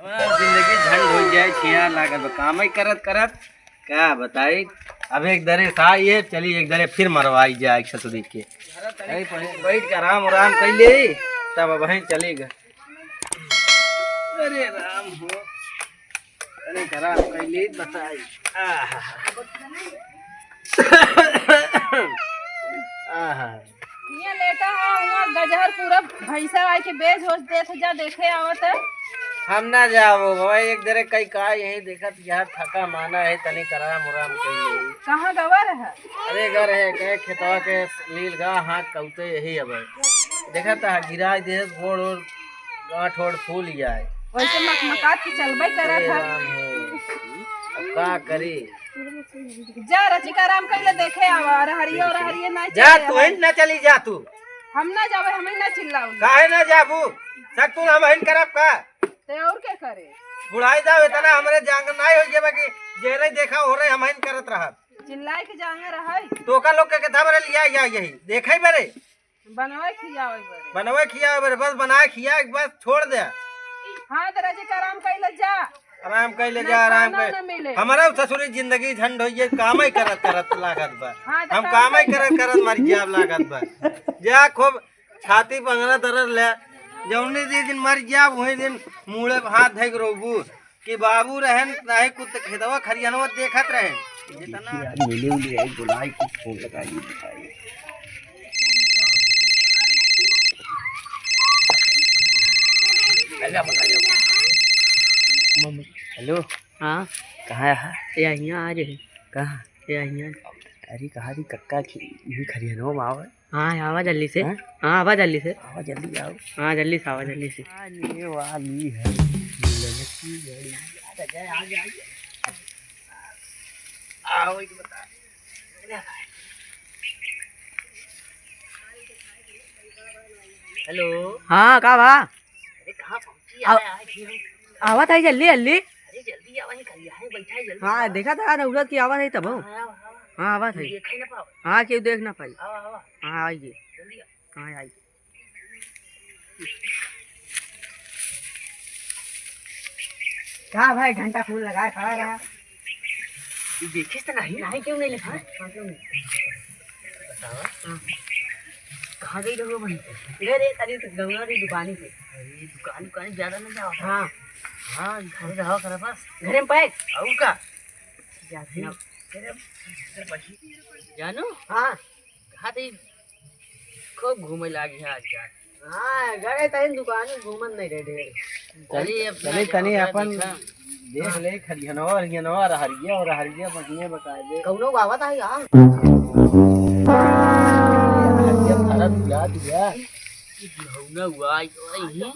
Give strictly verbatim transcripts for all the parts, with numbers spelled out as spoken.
हमार जिंदगी झंड होइ जाए, छिया लागल बा। कामई करत करत का बताई, अब एक दरे सा ये चली, एक दरे फिर मरवाई जाए ससुरी के। अरे पहिले बैठ के आराम आराम कर ले, तब अब वहीं चली गए। अरे राम हो, अरे आराम कर ले, बताई। आहा। आहा। हियाँ लेटा है, हुआँ गजहर पूरा भैंसा आए के बेच होच देत है, जा देखे आवत है। हम ना जाबो बाबा, एक दरे कई का यही देखत यार थका माना है, तनी कराम उराम कइले। कहाँ गवा रहा? अरे घर है, कहे खेतवा के लील गा हाथ कौते यही अब। देखत है गिराई दे, गोड़ ओड़ गांठ ओड़ फूल जाए। वैसे मकमकात के चलबे करत अरे है। राम हो, अब का करी? जा रचिका आराम कइले देखे आवा, अरे हरिये और हरिये ना जा, चले तू हमारे। ही ना चली जा तू। हम ना जावे, हम ही ना चिल्लाऊ। काहे ना जाबू? सक तू हम ही करब का? ते और के करे? बुढ़ाई जाओ इतना हमरे जांग नाई हो गया कि जेरे देखा हो रहे हम ही करत रहब। चिल्लाए के जांग रहै। तो का लोग के धब रे लिया या यही। देखै बरे। बनवे खियावे बरे। बनवे खियावे बरे, बस बनाए खिया, बस छोड़ दे। हाँ, तो रचिका आराम कइले जा। आराम कइले नहीं जा, आराम खाना कइले। ना मिले। हमारा ससुरी जिंदगी झंड होइए, कामई करत करत लागत बा। हाँ, तो हम काम कामई कइले। करत करत मर जाब लागत बा। जा खूब छाती पर अंगना दरद ले, जौने दी दिन मर जाब, वही दिन मूड़े पे हाथ धइक रोबू कि बाबू रहन, नाहीं कुछ खेतवा खरियानवा देखत रहन। जितना देखिए यार, मिले उले आई, बुलाई, कुछ फोन लगाई, बताई। हेलो। हाँ। कहाँ है? ये यहाँ आ रहे। कहाँ? ये यहाँ। अरे, कहाँ रे कक्का की, यही खरियानवा में आवा। हाँ, आवा जल्दी से। हाँ? हाँ, आवा जल्दी से। आवा जल्दी आओ। हाँ, जल्दी से आवा, जल्दी से। आने वाली है। मिलन की घड़ी। आ जा, आ जा, आ जा। आओ, एक बता। हेलो। हाँ, का बा? अरे, कहाँ पहुँची? आ-, यार, आज ही हम आवत है जल्दी, जल्दी। अरे, जल्दी आवा, ही खड़ी है, बैठा है, जल्दी हाँ, आवा। देखा था, दौड़त की आवत है तब। हाँ, आवा, आवा। हाँ, आवत है। देखे ना पाओ। हाँ, क्यों देख ना पाई। आवा, आवा। हाँ, आइए। जल्दी आ। हाँ, आइए। का भाई, घंटा फोन लगाए खड़ा रहा। तू देखिस त नहीं? नहीं, क्यों नहीं लिखा? हाँ, क्यों नहीं? बतावा। हाँ। कहाँ गई रहो बहन? इधर है, तनी तो गंगा की दुकानी पे। अरे, दुकान, दुकान ज्यादा नहीं जाओ। हाँ। हाँ, घर रहो, घर बस। घरे में पाए? और का? जाते हैं। जानू? हाँ। कहाँ थे? खूब घूमे लागी है आज यार। हाँ, गए तनी दुकान में घूमन नहीं रहे ढेर। अरे, अब चले ना तनी जाओ, अपन देखा। देख ले, खरियनवा, हरियनवा, रहरिया और रहरिया बढ़िया बता दे। कौनो गावत है यार। रहरिया भरत दिया दिया। ई बुढ़ौना हुआ, ई तो आई है।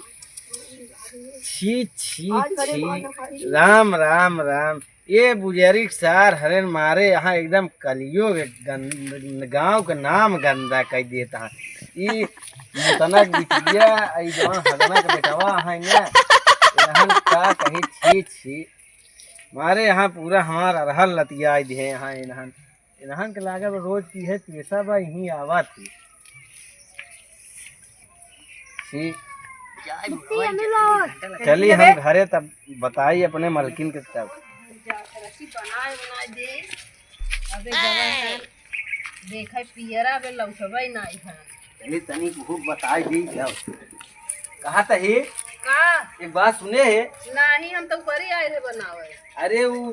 छी, छी, आज करे छी। कौन खाई? राम, राम, राम। ये बुजरिक सार हरेन मारे यहाँ एकदम कलियुग गन-, गाँव के नाम गंदा कर देता है। ई मुतनक बिटिया, ई जवान हगनक बेटवा है ना, इन्हन का कही छी छी। मारे यहाँ पूरा हमार अरहर लतियाई दिहे यहाँ इन्हन। इन्हन के लागल रोज की है पेशा बा, यहीं आवा थी। ठीक। चली हम घरे तब बताई अपने मलकिन के तब। जा, रस्सी बनाए, बनाए दे। अबे जवन है, देखे पियरा बे लौटबे नाई है। चली तनी को बताई दी जाओ। कहा तही? का? एक बात सुने है? नहीं, हम तो ऊपर ही आए रहे बनावे। अरे वो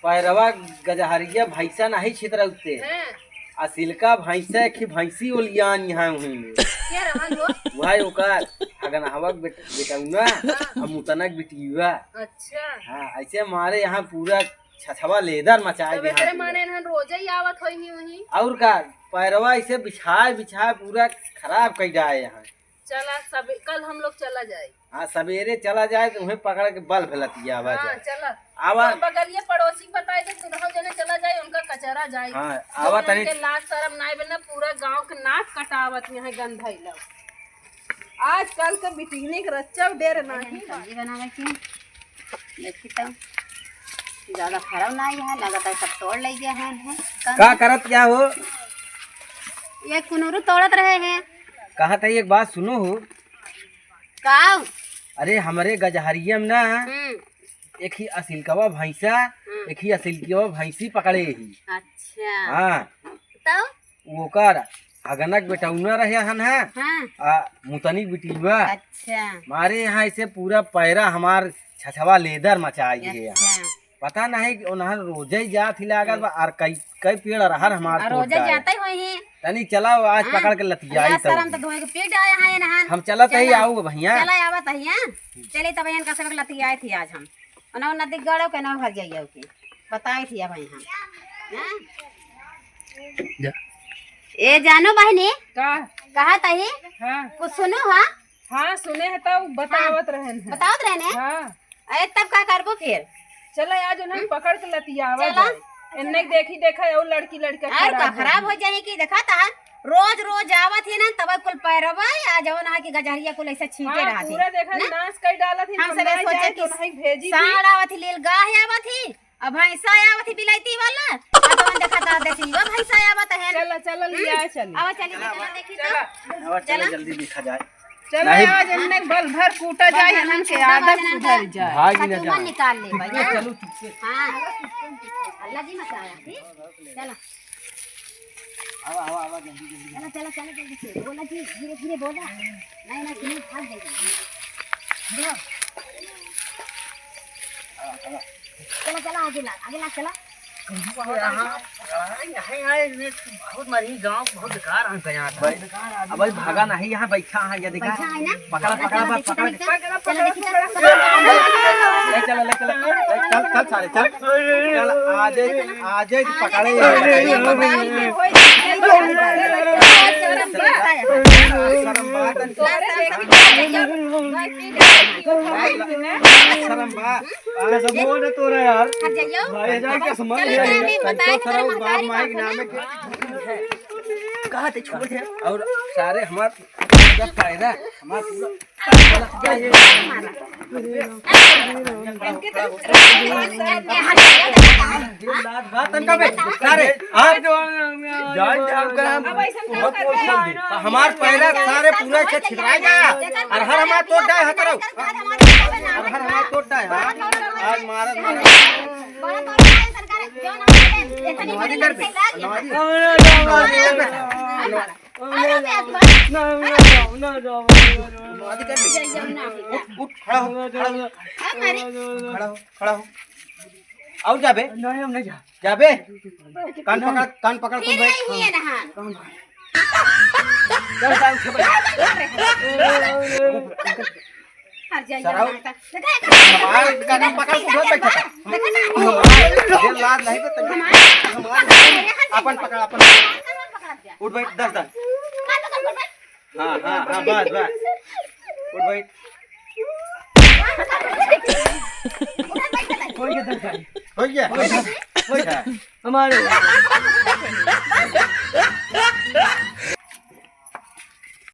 पैरवा गजहरिया भैंसा नहीं छितरौते। हैं? आ सिल्का भैंसा एक ही भैंसी ओलियान यहाँ हुई में। के रहन हो? वही ओकर अगनहवा के बेट-, बेटौना, हाँ। आ मुतनक बिटिया। अच्छा। हाँ, ऐसे हमारे यहाँ पूरा छछवा लेदर मचाए सवेरे देहां माने पूरा। इन्हन रोजे ही आवत होई ही वहीं। और का, पैरवा ऐसे बिछाए बिछाए पूरा खराब कई जाए यहाँ। चला, सब, कल हम लोग चला जाए। हाँ, सवेरे चला जाए तो उन्हें पकड़ के बल फैलतिया आवा हाँ, जाए। चला। आवा। तो बगलिए पड़ोसी के बताए दे, सुनहो जने चला जाए, उनका कचरा जाए। हाँ, तो आवा तनी। उनके लाज शरम नाई बना, पूरा गांव के नाक कटावत यहाँ गंधैला। आजकल के बिटिहनी के रच्चा डेर नहीं बा। सब्जी बनावे के। देखी तो ज्यादा फरल नाई है, लगता है सब तोड़ ले गया है, है। का करत क्या हो? ये कुनूरू तोड़त रहे हैं। कहा था एक बात सुनो हो। का? अरे, हमरे गजहरिया में ना, हम्म। एक ही असिलकवा भैंसा, हम्म। एक ही असिलकवा भैंसी पकड़े ही। अच्छा। हाँ। तब? ओकर अगनक बेटौना रहे हन, हाँ। हाँ। आ मुतनिक बिटिया। अच्छा। मारे यहाँ ऐसे पूरा पैरा हमार छछवा लेदर मचाई है। अच्छा। पता नहीं कि उन्हन रोजे ही जात ही लागल बा, और कई, कई पेड़ अरहर हमार और तोड़ रोजे डाले। जाते ही होई हैं। तनी चला, आज हाँ। पकड़ के लतियाई या तो। शरम तो धोए के पीट आया है नहान। हम चलत ही चला। आऊ भैया। चला आवत ही, हाँ। चले तब इनका सबक लतियाए थी आज हम। उन्हों नदी गड़ो के ना घर जाइए के। बताए थी अब हम। हाँ? जा। ए जानो बहनी। का? कहा तही? हाँ। कुछ सुनो हाँ? हाँ, सुने है तो बतावत हाँ। रहन है। बतावत रहन है? हाँ। अरे तब का करबो फिर? चला आज उन्हन हम्म? पकड़ के लतियावा चला। जाए। इन्ने देखी देखा और लड़की लड़का अरे खराब का हो खराब जाए। हो जाए कि देखा ता रोज रोज आवत ही ना तब कुल पैरवा आ जवन आ कि गजहरिया कुल ऐसे छींटे हाँ, रहत ही। पूरा देखा ना? नाश कर डालत ही, हम हम सबे ना सोचे जाए कि तो नहीं भेजी थी। साँड़ आवत ही, लीलगाय आवत ही, अब भैंसा आवत ही बिलायती वाला, आ जवन देखा ता देसी वो भैंसा आवत है। चला, चला, हम्म? लिया चली। आवा चली, चला, देखी तो। चला। आवा, चला, चला। जल्दी देखा जाए। चलो, नहीं। आज इन्हें बल भर कूटा जाए, इन्हन के आदत सुधर जाए। भाग ही ना सचुमन जाए। निकाल ले भाई, हाँ। चलो, ठीक से। हाँ। अल्लाह जी मचाया, ठीक? चलो। आवा, आवा, आवा, जल्दी, जल्दी। चलो, चलो, चलो, जल्दी से। बोला जी, धीरे, धीरे बोला। नहीं, नहीं, तुम्हें भाग जाएगा। आवा, आवा। चला, चला, आगे ला, आगे ला, चला। यहाँ, यहाँ, यहाँ, यहाँ, इनमें बहुत मरी गाँव, बहुत बेकार है यहाँ का। भाई, अब भाई भागा नहीं, यहाँ बैठा है, ये देखा। बैठा है ना? पकड़ा, पकड़ा, चला, बस, देखी पकड़ा। तनी का। चला, देखी तनी का। ले चला, ले चला। चल, चल, सारे, चल। चल, आज, आज पकड़े। शरम बात। शरम बात। अरे सब बोल रहे तोरा यार। हट जाइयो। भाई जान के समझ चलो, ले। चलो, अभी बताए तो तो तेरे सरऊ बाप महतारी माई के बाप नाम ना। में कहा थे छोड़ दे। और सारे हमार पूरा फायदा, हमार पूरा बात तनका बे, सारे, आप जान जान कर हम अब ऐसा ना बहुत कर। बोल दे। हमार पैरा सारे पूरा से छितराई गया। और हर हमार तोड़ डाय हतरऊ। अरे हर हमार तोड़ डाय, हाँ? आज मारत, मारत। नवाजी कर बे, नवाजी। नवाजी कर बे। नवाजी कर बे। उठ, उठ, खड़ा हो, खड़ा हो। खड़ा हो, खड़ा हो। और जाबे? नहीं, हम नहीं जा। जाबे? कान पकड़, कान पकड़, तुम बैठ। नहीं है नहान। चल, चल, उठ, बैठ। हट जाइए, सराउ। हमार का नाम पकड़ के उठा बैठा था। हमार, ये लाज नहीं तो तंग। हमार, अपन पकड़, अपन। उठ बैठ, दस, दस। हाँ, हाँ, हाँ, बस, बस। उठ बैठ। हो गया, दस, दस। हो गया? हो गया। हमारे